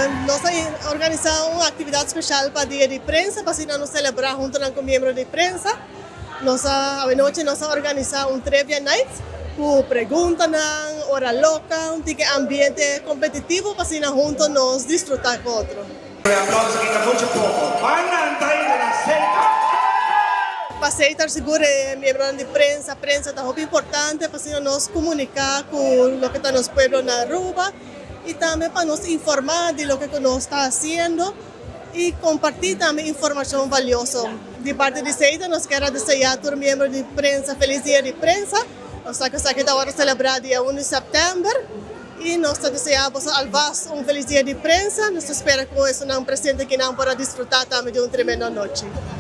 Nos a organisa un actividad special pa Dia di Prensa, pa asina nos celebra hunto cu miembro di prensa. Nos a, anochi nos a organisa un trivia night cu pregunta, ora loca, un tiki ambiente competitivo pa asina hunto nos disfruta cu otro. El aplauso quita mucho poco. Van a de la Celta. Pa Setar sigur miembro di prensa, prensa ta hopi importante pa asina nos comunica cu loke ta nos pueblo na Aruba y tambe pa nos informa di loke nos ta haciendo y comparti tambe informacion valioso. Di parti di Setar, nos kier desea tur miembro di prensa feliz Dia di Prensa. Nos ta aki awor celebra dia 1 di september y nos ta deseando alvast un feliz Dia di Prensa. Nos ta spera cu esnan presente akinan por disfruta tambe di un tremendo anochi.